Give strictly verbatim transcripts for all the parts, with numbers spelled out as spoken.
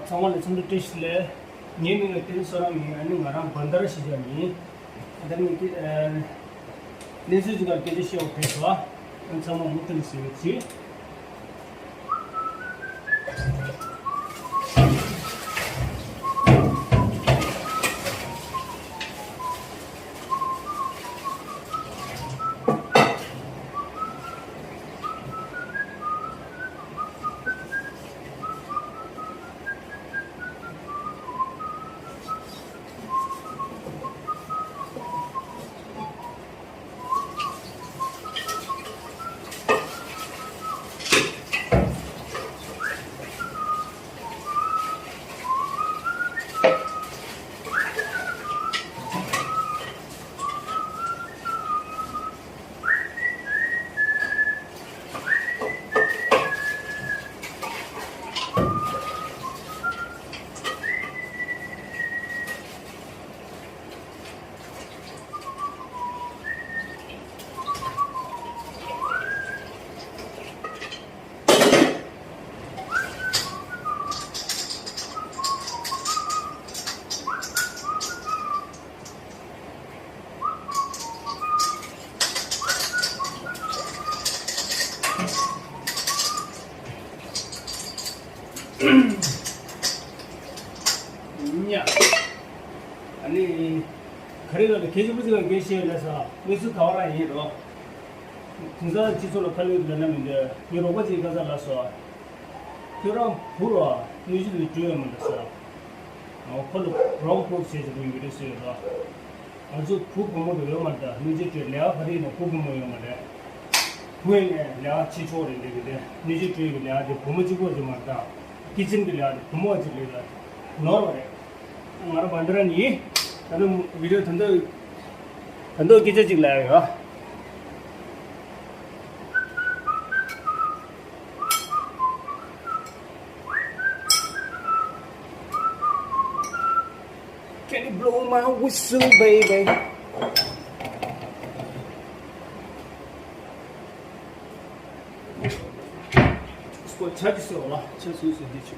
ཚང་མ་ལ་འཚམས་འདྲི་བཀྲ་ཤིས་བདེ་ལེགས། ངའི་མིང་ལ་བསྟན་བསོད་རམས་ཡིན། ཨ་ནི་ང་རང་བྷན་དྷ་ར་གཞིས་ཆགས་ནས་ཡིན། ཨ་ད་ནི་ཀི་ཨ་གནས་ཚུལ་ཅིག་ལ་སྐད་ཆ་བཤད་དགོས་ཕེབས་སོང་། ཨ་ཚང་མ་མུ་མཐུད་ནས་གཟིགས་རོགས་གྱིས། ཉ། ཨ་ནི། ག་རེ་ལབ་ན་གལ་ཆེན་པོ་ཅིག་ལ་འགན་བཞེས་ལབ་ས་གནས་ཚུལ་ག་བ་རང་ཡིན་རོ། དེང་སང་སྤྱི་ཚོགས་ལ་ཁ་ལོས་ལབ་ན་མི་འདོད། ངའི་རོགས་པ་ཅིག་ཁ་སང་ལབ་སོང་། ཁྱོད་རང་བུ་རོ་གནོད་སྦྱིན་ལ་འགྲོ་ཡོད་མ་རེད་ཟེར། ཁོ་ལ་རོང་པོ་བྱས་ཀྱི་འགྲོ་ཡོད་རེད་ཟེར་ཡོད་རོ། ང་ཚོ་བུ་བུ་མོ་དེ་ཡོད་མ་རེད། ད་གནོད་སྦྱིན་སྤྲོད་ལས་ཀ་ག་རེ་ཡིན་ན་བུ་བུ་མོ་ཡོད་མ་རེད། བུ་ཡིན་ནའི་ལས་ཀ་བྱེད་ཆོག་རེད་འདྲ་གི་རེད། གནོད་སྦྱིན་སྤྲོད་ཀྱི་ལས་ཀ་དེ་བུ་མོ་གཅིག་པོ་ཅིག་མ་རེད། ད་ཀི་ཅན་གྱི་ལས་ཀ་དེ་བུ་མོ་གཅིག་ལས་ཀ་ནོར་བ་རེད། ང་རང་བྷན་དྷ་ར་ནས་ཡིན། ད་ནི་བི་ཌི་ཡོ་ད་དུང་ད་དུང་སྐད་ཆ་གཅིག་ལབ་ཡོད། Can you blow my whistle, baby? སྐོར་ཆ་ཅི་ཟེར་བ་ལ་ཆ་སུས་ཟེར་འདི་ཆུ།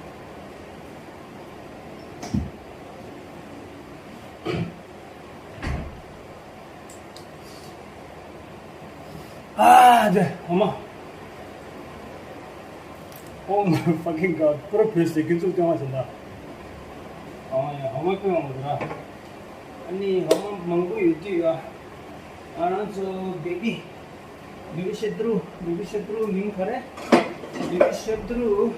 ཨ་དེ་ཨ་མ། Oh my fucking god. པུ་ར་བོད་ཟེར་སྐྱོན་འཛུགས་སྟོན་བ་ཟིན་ད། ཨ་མ་ཡ་ཨ་མ་སྐྱོན་འོང་ཟེར་ར། ཨ་ནི་ཨ་མ་མང་པོ་ཡོད་དུས་ཡ། ང་རང་ཚོ་བེ་བི། བེ་བི་ཤེ་ཏྲུ། བེ་བི་ཤེ་ཏྲུ་མིང་ག་རེ། བེ་བི་ཤེ་ཏྲུ།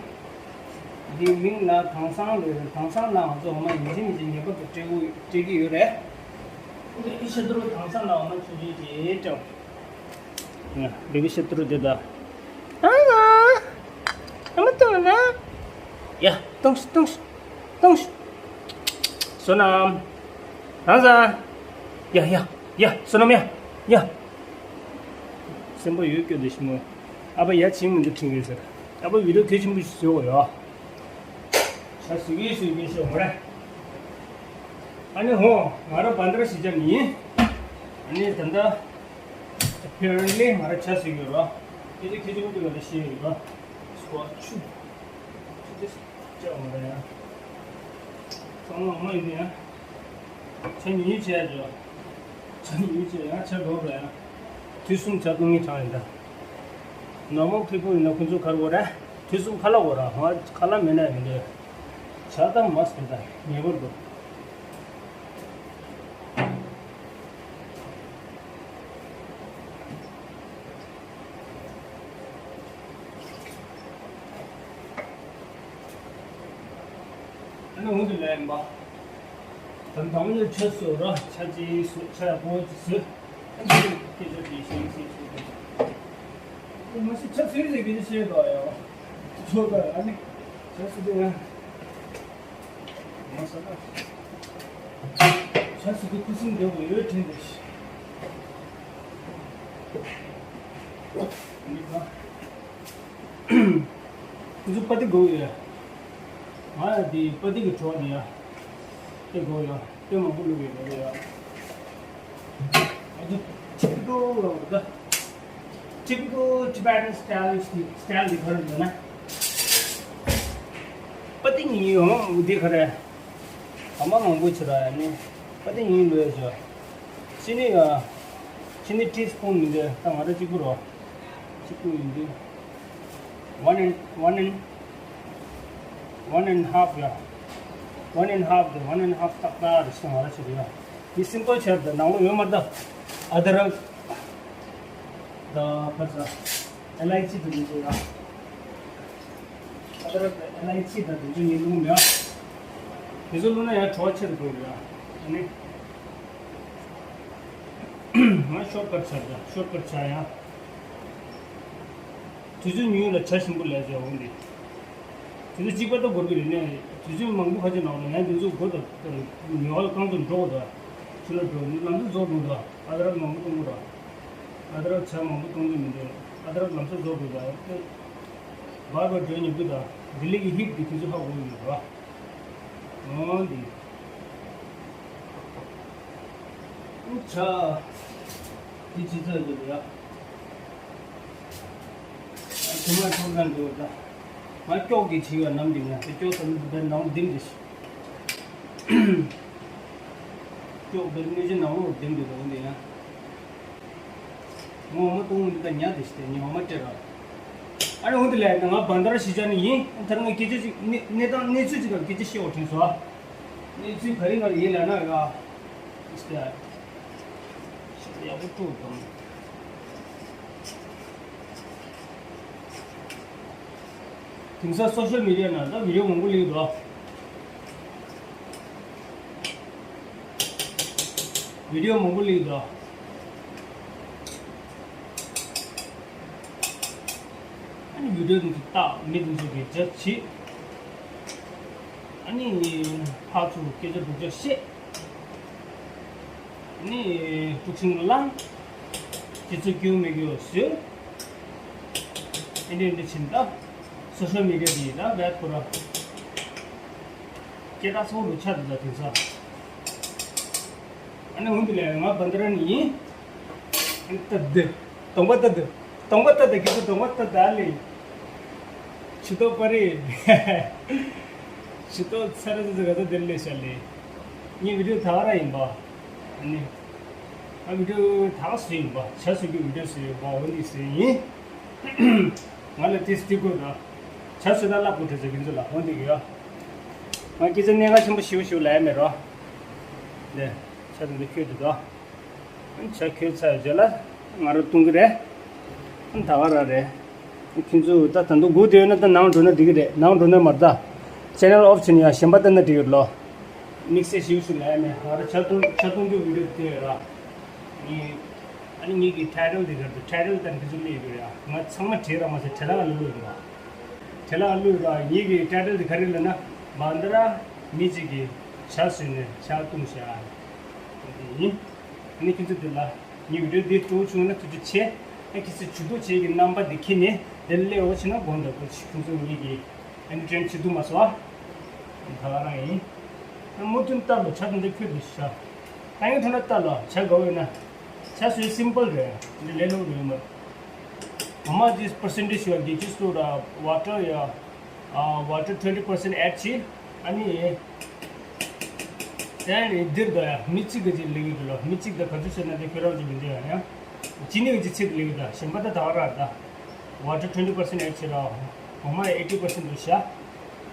འདི་མིང་ལ་དེང་སང་ལོས་དེང་སང་ལ་ང་ཚོ་འོ་མ་ཡིན་གཅིག་མིན་གཅིག་ངེས་པར་དུ་སྤྲད་དགོས་སྤྲད་ཀྱི་ཡོད་རེད། བེ་བི་ཤེ་ཏྲུ་དེང་སང་ལ་འོ་མ་ཆུང་ཆུང་ཅིག་སྤྲད། བེ་བི་ཤེ་ཏྲུ་དེ་ད། ཨ་ཨ་མ་གཏོང་ན། ཡ་གཏོང་ཤི་གཏོང་ཤི་གཏོང་ཤི། བསོད་ནམས། རང་ས། ཡ་ཡ་ཡ་བསོད་ནམས་ཡ་ཡ། སེམས་པ་ཡོད་སྐྱོ་དེ་ཞིག་མོ། ཨ་ཕ་ཡ་ཆིང་མི་འདུག་ཁྲིང་རེད་ཟེར། ཨ་ཕ་བི་ཌི་ཡོ་གལ་ཆེན་པོ་ཞིག་བཟོ་དགོས་ཡོད། ཆ་སུ་གིས་སུ་གིས་ཤོག་མོ་རེ། ཨ་ནི་ཧོ། ང་རང་བྷན་དྷ་ར་གཞིས་ཆགས་ནས་ཡིན། ཨ་ནི་ད་ལྟ་apparently ང་རང་ཆ་སུ་གི་རོ། ཁྱེད་ཚོ་ཁྱེད་ཚོ་ཀུན་ལ་ཤེས་ཡོད་རོ། སྐོར་ཆུ། ཆུ་དེ་ཅག་མ་རེད་ཡ། ཚང་མ་མ་ཡིན་ཡ། ཆ་ཉུང་ཉུང་བྱས་ཡ་ཇོ། ཆ་ཉུང་ཉུང་བྱས་ཡ་ཆ་འགྲོ་རེད་ཡ། དུས་གསུམ་ཆ་གཏོང་ངེས་གྲང་ཡིན་ད། normal people ཡིན་ན་ཁོ་ཚོ་ག་རེ་དགོས་རེད། དུས་གསུམ་ཁ་ལག་དགོས་ར་ཧ་ཁ་ལག་མེད་ན་ཡིན་འདོད། ཆ་ད་མ་སོང་ད་ངེས་པར་དུ། ཨ་ནི་འོང་དུ་ལེན་པ། དམ་དམ་ལ་ཆ་སོ་ར་ཆ་ཅི་སོ་ཆ་ཡ་པོ་ཅི་སོ། ཨ་ནི་སྐད་ཆ་དེ་ཤེས་ཤེས་ཤེས་ཤེས། མ་ཤེས་ཆ་སོ་ཟེར་གི་ཤེས་དོ་ཡ། ཆོ་ག་ཨ་ནི་ཆ་སོ་དེ་ཡ། མ་ས་ན། ཆ་སོ་དེ་ཁུ་སིམ་བདེ་བོ་ཡོད་དྲན་དེ་ཤི། ཨ་ནི་ག་ཁོ་ཚོ་པ་ཏི་དགོས་ཡོད། ང་ཡ་དེ་པ་ཏི་གི་གྲོགས་ནི་ཡ། དེ་དགོས་ཡོད། དེ་མང་པོ་བླུགས་ཡོད་རེད་ཡ། ང་ཚོ་typical རོ་ད། Typical Tibetan style style འདི་ག་རེ་འདུག་ན། པ་ཏི། ཡིན་ཡོང་འདི་ག་རེ། ཨ་མ་མང་པོ་ཆེ་ར་ནི། ཨ་དེ་ཡིན་ལོས་བྱ། ཅི་ནི་ཡ། ཅི་ནི་ཊི་སི་པུན་མི་འདི་ད་ང་ར་གཅིག་པུ་རོ། གཅིག་པུ་ཡིན་འདི། One and, one and, one and half ཡ། One and half དེ་one and half ཏག་ཏག་རེ་སོང་ང་ར་ཆེ་རེ་ཡ། ཡི་སིམ་པལ་ཆེར་དེ་ནང་ལོ་ཡོད་མ་ད། ཨ་ད་ར། ད་ཕར་ས། ཨེ་ལ་ཡི་ཅི་དེ་འདི་ཚོ་ཡ། ཨ་ད་ར་ཨེ་ལ་ཡི་ཅི་དང་དེ་ཚོ་ཡིན་ལུང་མེད། དེ་ཚོ་ལུང་ན་ཡང་བྲོ་བ་ཆེར་དགོས་རེད་ཡ། ཨ་ནི། ང་ཤོག་དཀར་ཆ་རེད་ཤོག་དཀར་ཆ་ཡ། དུས་ཚོད་ཉུང་ལ་བྱ་ཞིམ་པོ་ལས་བྱ་འོང་འདི། དུས་ཚོད་གཅིག་པ་ད་འགོར་གི་རེད་ནས་དུས་ཚོད་མང་པོ་ཁ་ཆེ་ནང་ལ་ཡང་དུས་ཚོད་འགོར་དང་ཉེ་བ་ལ་རྐང་ཚོ་འགྲོ་དགོས་དང་ཕྱི་ལ་འགྲོ་ནི་ལམ་དུ་རྫོགས་འགྲོ་དང་ཨ་ད་ར་མང་པོ་གཏོང་དགོས་དང་ཨ་ད་ར་བྱ་མང་པོ་གཏོང་གི་མི་འདུག་ཨ་ད་ར་ལམ་སང་རྫོགས་འགྲོ་དང་བར་བར་འགྲོ་ཉེ་པོ་དང་ལྡི་ལི་གི་ཧིབ་དེ་དུས་ཚོད་ཧ་གོ་གི་ཡོད་ར། འོང་འདི། ཨུ་ཆ། འདི་ཅི་ཚོད་འདུག་ཡ། དུ་མ་ཐོག་ན་འདུག་ད། ང་སྐྱོག་གི་བྱིས་པ་ནམ་འདི་ང་དེ་སྐྱོག་ས་མི་འདུག་པའི་ནང་ལྡིང་འདི། སྐྱོག་པའི་གནོད་སྦྱིན་ནང་ལོགས་ལྡིང་འདི་འདུག་འདི་ཡ། ངོ་མ་གཏོང་འདི་ད་ཉག་འདི་ཞིག་དེ་ཉི་མ་སྤྲད་ར། ཨ་ནི་འོང་འདི་ལས་ང་བན་དར་ཞིག་བྱ་ནི་ཡིན་ཐར་ང་སྐད་ཆ་ཅིག་གནས་གནས་སྟངས་གནས་ཚུལ་ཅིག་དང་སྐད་ཆ་བཤད་འོ་དྲན་སོང་ཨ། གནས་ཚུལ་ག་རེ་ང་ཡིན་ལ་ན་ཡ། ཡག་པོ་སྤྲོ་དང་། དེང་སང་སོ་ཤལ་མི་ཌི་ཡ་ནང་ད་བི་ཌི་ཡོ་མང་པོ་སླེབས་འདུག་བི་ཌི་ཡོ་མང་པོ་སླེབས་འདུག་ཨ་ནི་བི་ཌི་ཡོ་དེ་ཚོ་བལྟ་མི་དེ་ཚོ་གི་ཇ་བྱེད། ཨ་ནི་ཕར་ཚུར་སྐད་ཆ་སྡུག་ཅག་བཤད། ཨ་ནི་དཀྲུག་ཤིང་བསླངས། སྤྱི་ཚོགས་སྐྱོན་མེད་ཀྱི་བཟོས། ཨེ་འདྲ་ཨེ་འདྲ་ཕྱིན་ད། སོ་ཤལ་མི་ཌི་ཡ་དེ་ཡིན་ད་བས་ཁོ་ར། སྐད་གྲགས་ཚ་པོ་རུ་ཆགས་འདུག་ད་དེང་སང་། ཨ་ནི་འོང་འདི་ལས་ང་བན་དར་ནི་ཡིན། ཨ་ནི་ལྟ་འདི། གདོང་པ་ལྟ་འདི། གདོང་པ་ལྟ་འདི་གི་ཚོ་གདོང་པ་ལྟ་འདི་ཨ་ལེ། ཆུ་ཏོག་པ་རེད། ཆུ་ཏོག་ཚ་རེ་ཚ་ཚ་ག་ཚ་འདིར་ལས་ཤ་ལེ། ངའི་བི་ཌི་ཡོ་ད་ག་ར་ཡིན་པ། ཨ་ནི། ང་བི་ཌི་ཡོ་ད་ག་བཟོས་ཡིན་པ། བྱ་བཟོ་རྒྱུ་བི་ཌི་ཡོ་བཟོས་ཡིན་པ་འོ་འདི་བཟོས་ཡིན། ང་ལ་ཏིས་ཏི་གོ་ད། བྱ་བཟོས་ད་ལབ་གོ་དྲི་ཟེར་གི་ཚོ་ལ་འོ་འདི་གི་ཡ། ང་སྐད་ཆ་གནད་འགག་ཆེན་པོ་ཞིག་ཞིག་ལ་ཡ་མེད་རོ། འདི། བྱ་དང་འདི་ཁྱོད་འདི་དོ། བྱ་ཁྱོད་ཚ་ཡོད་ལ། ང་རང་བཏུང་གི་རེད། ད་ག་ར་རེད། ཁྱོད་ཚོ་ད་ད་འདུག་སྒུག་བསྡད་ཡོད་ན་ད་ནང་འགྲོ་ན་འགྲིག་གི་རེད། ནང་འགྲོ་ན་མར་ད། ཆེ་ནལ་ཨོཕ་བྱས་ནས་ཡང་གཞན་པ་ལྟ་ན་འགྲིག་གི་རེད་ལོ། དམིགས་བསལ་ཞིག་ཞིག་ལ་ཡ་མེད། ང་རང་བྱ་བཏུང་བྱ་བཏུང་རྒྱུ་བི་ཌི་ཡོ་དེ་ཡོད་ར། ངས། ཨ་ནི་ངེད་ཀྱི་ཊའི་ཊལ་དེ་གར་དུ་ཊའི་ཊལ་དང་དེ་ཚོ་སླེབས་ཡོད་ར། ང་ཚང་མ་བྲིས་ར་མ་ཟད་བྲེལ་ལ་ལ་ལོས་ཡོད་ར། བྲེལ་ལ་ལ་ལོས་ཡོད་ར། ངེད་ཀྱི་ཊའི་ཊལ་དེ་ག་རེ་ལབ་ན། བན་དར་མི་གཅིག་གིས་བྱ་བཟོས་ནས་བྱ་བཏུང་བྱ། དེ་ཡིན། ཨ་ནི་ཁྱེད་ཚོ་དེ་ལ་ངའི་བི་ཌི་ཡོ་འདི་ཐུགས་བྱུང་ན་ཐུགས་རྗེ་ཆེ། ཨ་ཁྱེད་ཚོ་ཇུས་གཏོགས་བྱེད་ཀྱི་རྣམ་པ་འདི་ཁྱེར་ནས་དེ་སླེབས་འོ་ཕྱིན་ན་དགོངས་དག་ཁྱེད་ཚོ་ངེད་ཀྱི་ཨེན་ཊར་ཊེན་བྱེད་ཐུབ་མ་སོང་ཨ། ད་ག་རང་ཡིན། ཨ་མུ་མཐུད་ལྟ་ལོ་བྱ་དེ་འདྲ་ཁྱོད་དུ་བྱ། ད་ཡིན་ཐོག་ན་ལྟ་ལོ་བྱ་དགའ་བོ་ཡོད་ན། བྱ་སུའི་སིམ་པལ་རེད། འདི་ལས་སླ་པོ་རེད་མ། འོ་མ་ཇིས་པར་སེན་ཊེཇ་ཡོད་གི་ཇིས་ལོ་ར་ཝ་ཊར་ཡ། ཨ་ཝ་ཊར་ཊུ་ཝེན་ཊི་པར་སེན་ཊི་ཨེཌ་བྱེད། ཨ་ནི། དེ་ནས་འདིར་དོ་ཡ་མི་གཅིག་གི་ཅིག་ལེགས་ཡོད་ལོ། མི་གཅིག་དང་ག་ཚོད་བྱས་ན་དེ་ཁྱོད་རང་ཚོ་མི་འདོད་ཡ་ཡ། ཅི་ནས་ཀྱི་ཚིག་ལེགས་ཡོད་ད་གཞན་པ་ད་ད་ག་ར་ད། ཝ་ཊར་ཊུ་ཝེན་ཊི་པར་སེན་ཊི་ཨེཌ་བྱེད་ར། འོ་མ་ཨེ་ཊི་པར་སེན་ཊི་དུ་བཞག་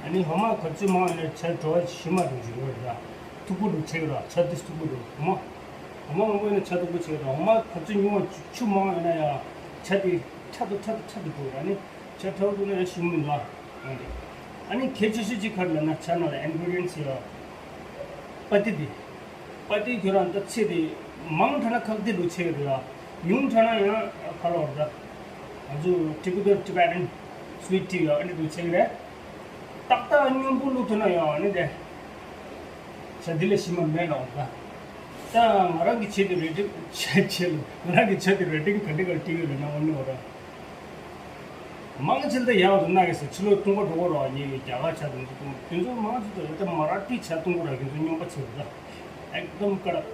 ཨ་ནི་འོ་མ་ག་ཚོད་མང་ཡོད་ན་བྱ་བྲོ་བ་ཞིམ་མ་འདུག་ཅིག་ཡོད་ར། མཐུག་པོ་འདུག་ཆེ་གི་ར་བྱ་དེ་མཐུག་པོ་འདུག་འོ་མ། འོ་མ་མང་པོ་ཡོད་ན་བྱ་མཐུག་པོ་ཆེ་གི་ར། འོ་མ་ག་ཚོད་ཉུང་བ་ཆུ་མང་ཡོད་ན་ཡ། བྱ་དེ་ཕྲ་དུ་ཕྲ་དུ་ཕྲ་དུ་འགྲོ་ཡ་ནི། བྱ་ཕྲ་བོ་འདུག་ན་ཡང་ཞིམ་མི་འདུག་ཨ། ཨ་ནི་གལ་ཆེ་ཤོས་གཅིག་ག་རེ་ལབ་ན་བྱ་ནང་ལ་ཨིན་གི་རི་ཌི་ཡེན་ཊི་ཡོད། པ་ཏི་དེ། པ་ཏི་ཁྱོད་རང་ད་ཚེ་དེ་མང་དྲགས་ན་ཁག་ཏི་འདུག་ཆེ་གི་རེད་ཨ། ཉུང་དྲགས་ན་ཡང་ཁ་ལོ་རེད། ང་ཚོ་ཊི་པི་ཀལ་ཊི་བེ་ཊན་སུ་ཝིཊ་ཊི་ཡོད་ཨ་ནི་འདུག་ཆེ་གི་རེད། ཏག་ཏག་སྙོམས་པོ་བླུགས་ཐུབ་ན་ཡང་ཨ་ནི་དེ། བྱ་འདི་ལས་ཞིམ་པ་མེད་ལ་འོང་ད། ད་ང་རང་གི་བྱ་དེ་རེ་ཊིང་བྱ་བྱེད་ལ་ང་རང་གི་བྱ་དེ་རེ་ཊིང་ག་འདྲ་ག་སྤྲད་ཡོད་ལབ་ན་འོ་ནི་འོ་ར། མང་ཆེ་ད་ཡག་ཏུ་ན་གི་ཟེར་ཕྱི་ལོགས་བཏུང་ག་འགྲོ་གི་རོགས་ཉེ་བའི་རྒྱ་གར་བྱ་དེ་ཚོ་བཏུང་དེ་ཚོ་མང་ཆེ་ད་ད་མ་ར་ཊི་བྱ་བཏུང་གི་ར་དེ་ཚོ་སྙོམས་པ་ཆེ་བ་ད། ཨེག་དམ་ཀ་རག་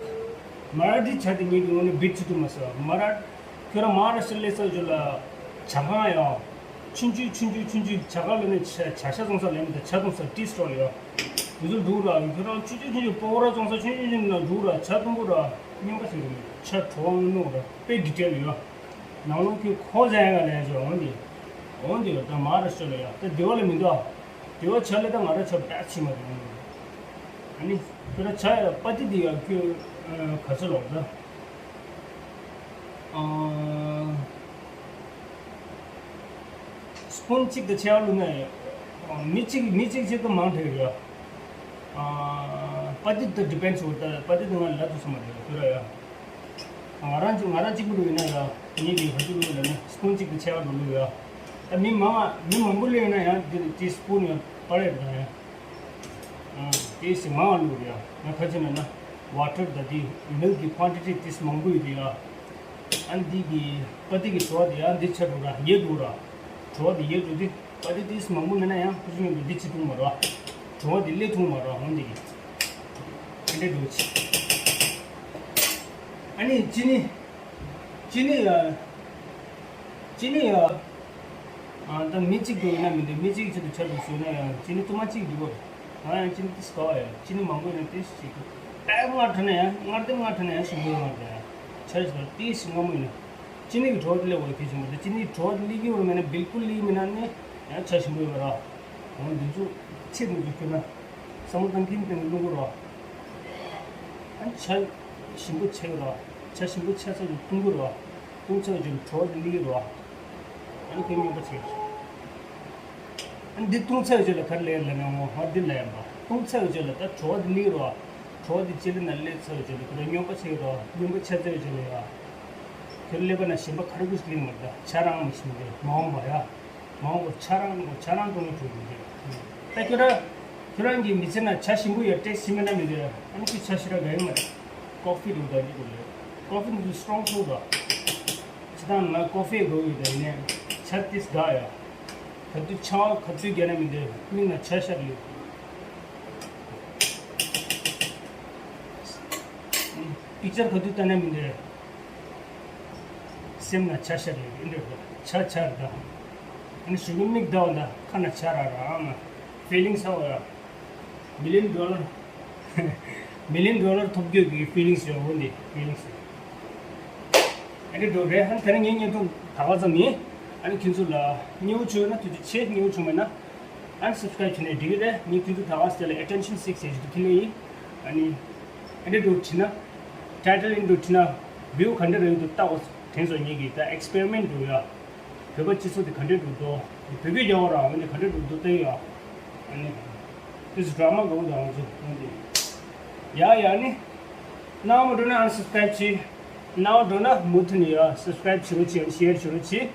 མ་ར་ཊི་བྱ་དེ་ཉེ་གི་ངོ་ནས་བིཊ་བྱེད་ཐུབ་མ་སོང་མ་ར། ཁྱོད་རང་མ་ར་ཤི་ལེ་ས་ཇོ་ལ་བྱ་ཁང་ཡང་། ཆུང་ཆུང་ཆུང་ཆུང་ཆུང་ཆུང་བྱ་ག་ལ་ནི་བྱ་བྱ་ཤ་བཙོང་ས་ལ་ནི་ད་ཆ་བཙོང་ས་ཏིས་སྤྲོ་ལ་ཡོད། དེ་ཚོ་འདུག་ར། ཁྱོད་རང་ཆུང་ཆུང་ཆུང་ཆུང་པོ་ར་བཙོང་ས་ཆུང་ཆུང་ཆུང་ན་འདུག་ར། ཆ་དུམ་བུ་ར་རྙོག་པ་ཞིག་རེད། ཆ་བྲོ་བ་ནོ་ར་དཔེ་ཌི་ཊེལ་ཡོད། ནང་ལོགས་ཁྱོད་ཁོ་ཟ་ཡ་ག་ལས་ཆོག་འོང་དེ། འོང་དེ་ཡོད་ད་མ་ར་ཤོ་ལ་ཡོད་ད་དེ་བ་ལ་མི་འདུག་དེ་བ་ཆ་ལ་ད་ང་ར་ཆ་བ་ད་ཕྱི་མ་རེད་འོང་དེ། ཨ་ནི་ཁྱོད་ར་ཆ་ཡ་པ་ཏི་དེ་ཡ་ཁྱོད་ག་ཚོད་ལོག་ད། སི་པུན་གཅིག་དང་ཆེ་བ་བླུགས་ན་ཡང་། མི་གཅིག་མི་གཅིག་གཅིག་ཏུ་མང་དྲགས་ཡོད། པ་ཏི་ཏུ་ཌི་པེན་སི་འོ་ད་པ་ཏི་ཏུ་ང་ལ་ཐུག་སོང་མ་རེད་ཁྱོད་ར་ཡ། ང་རང་གཅིག་ང་རང་གཅིག་པུ་བླུགས་ཡིན་ན་ཡ། ངེད་ཀྱིས་ག་ཚོད་བླུགས་ལབ་ན་སི་པུན་གཅིག་དང་ཆེ་བ་བླུགས་ཡོད། ད་མི་མང་མི་མང་པོ་བླུགས་ཡིན་ན་ཡང་དེ་དེ་སི་པུན་ཡང་པར་ཡོད་ད་ཡ། དེ་ཞིག་མང་བ་བླུགས་རེད་ཡ། ང་ཁ་ཆེ་ན་ན་ཝ་ཊར་ད་དེ་མིལ་ཀི་ཀི་ཀོན་ཊི་ཊི་དེ་མང་པོ་ཡོད་དེ་ཡ། ཨ་འདི་གི་པ་ཏི་གི་བྲོ་བ་དེ་ཡ་འདི་ཆ་འགྲོ་ར་ཡེ་འགྲོ་ར། བྲོ་བ་དེ་ཡེ་འགྲོ་དེ་པ་ཏི་དེ་མང་པོ་མེད་ན་ཡང་ཁུ་ཆུ་མེད་པའི་འདི་ཅི་འཐུང་མ་ར། བྲོ་བ་དེ་ལས་འཐུང་མ་ར་འོང་དེ་གི། ཨ་འདྲེ་འགྲོ་ཆི། ཨ་ནི་ཅི་ནི། ཅི་ནི་ཡ། ཅི་ནི་ཡ། ཨ་ད་མི་གཅིག་འགྲོ་ཡིན་ན་མི་འདུག་མི་གཅིག་ཆེད་དུ་ཆ་འགྲོ་ཞུས་ན་ཡང་ཅི་ནི་ཐུ་མ་གཅིག་འགྲིག་གོ། ང་ཡང་ཅི་ནི་ཏིས་ག་བ་ཡ་ཅི་ནི་མང་པོ་ཡིན་ན་ཏིས་ཞིག་གི། ད་མངར་ཐ་ན་ཡང་མངར་དེ་མངར་ཐ་ན་ཡང་ཞིམ་པོ་ཡོང་བ་རེད། ཆ་ཞིག་ལ་ཏིས་ཞིག་མངར་མོ་ཡིན་ན། ཅི་ནི་གི་བྲོ་བ་དེ་ལས་འོ་ཁེ་ཞིམ་པོ་རེད། ཅི་ནི་བྲོ་བ་དེ་ལི་གི་འོ་མེད་ན་བིལ་ཀུལ་ལི་མེད་ན་ནི་ཡང་ཆ་ཞིམ་པོ་ཡོད་ར། འོ་འདི་ཚོ་ཚིག་འདི་ཚོ་ཁྱོད་ན་བསམ་བློ་བཏང་གིན་བཏང་གིན་བླུག་གོ་ར། ཨ་ཆ་ཞིམ་པོ་ཆགས་ར། ཆ་ཞིམ་པོ་ཆགས་ཚར་དུས་བཏུང་གོ་ར། བཏུང་ཚར་རྗེས་ལ་བྲོ་བ་དེ་སླེབས་ར། ཨ་ནི་དེ་སྨྱོན་པ་བྱེད། ཨ་ནི་འདི་བཏུང་ཚར་རྗེས་ལ་ག་རེ་ལས་ལ་ནས་འོང་ཧ་འདི་ལ་ཡིན་པ། བཏུང་ཚར་རྗེས་ལ་ད་བྲོ་བ་དེ་སླེབས་ར། བྲོ་བ་དེ་ལྕེ་ལེ་ན་སླེབས་ཚར་རྗེས་ལ་ཁོ་ར་སྨྱོན་པ་བྱེད་ར། སྨྱོན་པ་ཆགས་ཚར་རྗེས་ལ་ཡ། དེ་སླེབས་པ་ན་གཞན་པ་ག་རེ་དགོས་ཤིག་སླེབས་མ་རེད། ད་ཆ་རང་མ་ཞིམ་རེད་མ་འོང་པ་ཡ། མ་འོངས་པར་ཆ་རང་ཆ་རང་གཏོང་གི་འགྲོ་གི་འདུག་ད་ཁྱོད་རང་ཁྱོད་རང་གི་མི་ཚེ་ན་ཆ་ཞིམ་པོ་ཡོད་སྤྲད་ཟིན་མེད་ན་མི་འདོད། ཨ་ནི་ཁྱོད་ཆ་ཞེ་དྲག་དགའ་ཡི་མ་རེད། ཀོ་ཧྥི་འདུག་ད་འདི་འདུག་ལེ། ཀོ་ཧྥི་འདི་ཚོ་སི་ཊོང་ཐུག་ར། ཅི་ད་ང་ཀོ་ཧྥི་དགོས་ཡོད་ད་ཡིན་ནའི་ཆ་ཏིས་དགའ་ཡ། ག་དུས་ཆ་བ་ག་དུས་རྒྱག་ན་མི་འདོད། མིག་ན་ཆ་ཤར་ཡོད། པིག་ཅར་ག་དུས་ལྟ་ན་མི་འདོད། སེམས་ལ་ཆ་ཤར་ཡོད་འདི་འདྲ་ཆ་ཆ་རེད་ད། ཨ་ནི་གཞུག་གུ་མིག་ལྟ་བ་ད་ཁ་ན་ཆ་ར་ར་ཨ་མ། ཕི་ལིང་སི་ཧ་ཝ་ཡ། མི་ལི་ཡོན་ཌོ་ལར། མི་ལི་ཡོན་ཌོ་ལར་ཐོབ་རྒྱུ་གི་ཕི་ལིང་སི་ཡོད་འོ་འདི་ཕི་ལིང་སི། ཨ་འདྲ་འགྲོ་རེད། ཨ་ནི་དེ་རིང་ངའི་བརྙན་ཐུང་ད་ག་ཙམ་ཡིན། ཨ་ནི་ཁྱེད་ཚོ་ལ་མཉེས་པོ་བྱུང་ན་ཐུགས་རྗེ་ཆེ། མཉེས་པོ་བྱུང་མེད་ན། Unsubscribe བྱས་ནས་འགྲིག་གི་རེད། ངས་ཁྱོད་ཚོ་ད་ག་སེ་ལ་attention seek བྱེད་ཀྱི་འདུག་ཁྱི་ལེ་ཡིན། ཨ་ནི་ཨ་འདྲ་འགྲོ་བྲིས་ན་title འདྲ་བྲིས་ན་view ག་འདྲ་རེད་འདུག་ལྟ་འོ་དྲན་སོང་ངེད་ཀྱིས་ད་experiment འགྲོ་ཡ། བོད་པ་སྤྱི་ཚོགས་དེ་ག་འདྲ་འགྲོ་འདུག་བོད་སྐད་རྒྱག་འོ་ར་འོ་འདི་ག་འདྲ་འགྲོ་འདུག་ལྟ་ཡ། ཨ་ནི་this drama འགྲོ་འདུག་ང་ཚོ་འོ་འདི་ཡ་ཡ་ནི། སྣང་བ་འགྲོ་ན་unsubscribe བྱེད། སྣང་བ་འགྲོ་ན་མུ་མཐུད་ནས་ཡ་subscribe བྱེད་རོགས་བྱེད། share བྱེད་རོགས་བྱེད།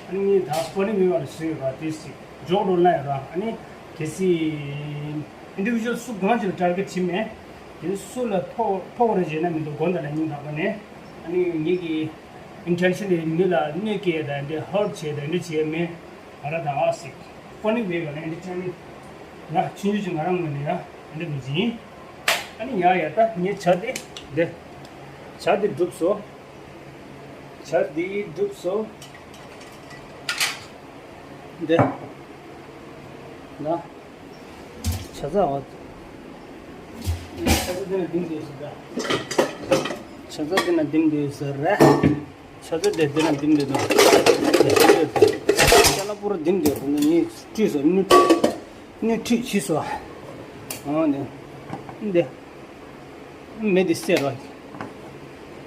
ཨ་ནི་ངས་ད་funny view ལ་བཟོས་ཡོད་ར། དེ་སི་འཇོག་འགྲོ་ན་ཡོད་ར། ཨ་ནི་གལ་སྲིད་individual སུ་གང་ཅིག་ལ་target བྱེད་མེད། དེ་སུ་ལ་ཕོག་ཕོག་རེ་བྱས་ན་མི་འདུག་དགོངས་དག་ལ་སྙིང་ཐག་པ་ནས། ཨ་ནི་ངེད་ཀྱི་intention དེ་མི་ལ་གནོད་སྐྱེལ་དང་འདི་hurt བྱེད་དང་འདི་བྱེད་མེད། ང་རང་ད་ཨ་སི་funny view ལ་entertainment ང་ཆུང་ཆུང་ཅིག་ང་རང་ངོས་ནས་ཡ་འདི་མི་བྱེད་ཡིན། ཨ་ནི་ཡ་ཡ་ད་ངས་ཇ་དེ་འདི་ཇ་དེ་བསྒྲུབས་སོ། ཇ་འདི་བསྒྲུབས་སོ། འདི་ན་ཇ་ཚ་བ། ཇ་ཚ་འདི་ན་ལྡིང་འདུག་ཟེར་ར། ཇ་ཚ་འདི་ན་ལྡིང་འདུག་ཟེར་ར། ཇ་ཚ་འདི་འདི་ན་ལྡིང་འདུག་ཟེར་ར། ཇ་ལ་པོ་ར་ལྡིང་འདུག་ཟེར་ན་ངས་བཀྲུས་སོ། སྣོད་སྣོད་བཀྲུས་བྱས་སོ། འོ་འདི་འདི། མེ་འདི་བསད་རོགས།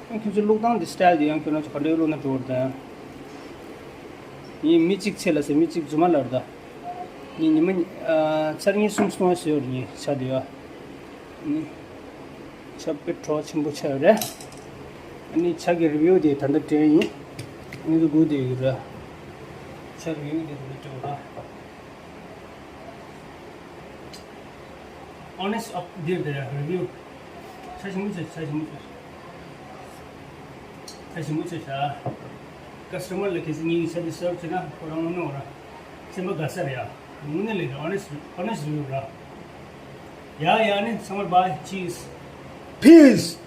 ཁྱོད་ཚོ་བླུགས་སྟངས་འདི་style འདི་ཡང་ཁྱོད་རང་ཚོ་ག་འདྲའི་བླུགས་ན་འགྲོ་བར་ད། ཡིན་མི་གཅིག་ཚེ་ལ་ཟེར་མི་གཅིག་རྫུན་མ་ལར་ད། ངས་ཉི་མ་ཨ་ཚར་གཉིས་གསུམ་སོང་བ་ཟེར་བར་ངས་ཆ་འདི་ཡ། ནི་ཆ་དཔེ་བྲོ་བ་ཆེན་པོ་ཆགས་ཡོད་རེད། ཨ་ནི་ཇ་གི་review དེ་ད་ལྟ་དྲན་ཡིན། ངས་ཚོ་སྒུག་བསྡད་ཡོད་ར། ཇ་review དེ་ད་ལྟ་དྲན་ཡོད་ར། Honest of འདིར་དེ་review ཆ་ཞིམ་པོ་ཆེ། ཆ་ཞིམ་པོ་ཆེ། ཆ་ཞིམ་པོ་ཆེ་ཤག customer ལ་གལ་སྲིད་ངའི་ཆ་འདི་serve བྱེད་ན་ཁོ་རང་ངོ་གནོང་ར། སེམས་པ་དགའ་ས་རེད་ཡ། དངོས་གནས་ལས་honest honest review ར། ཡ་ཡ་ནི་ཚང་མར་bye cheers peace།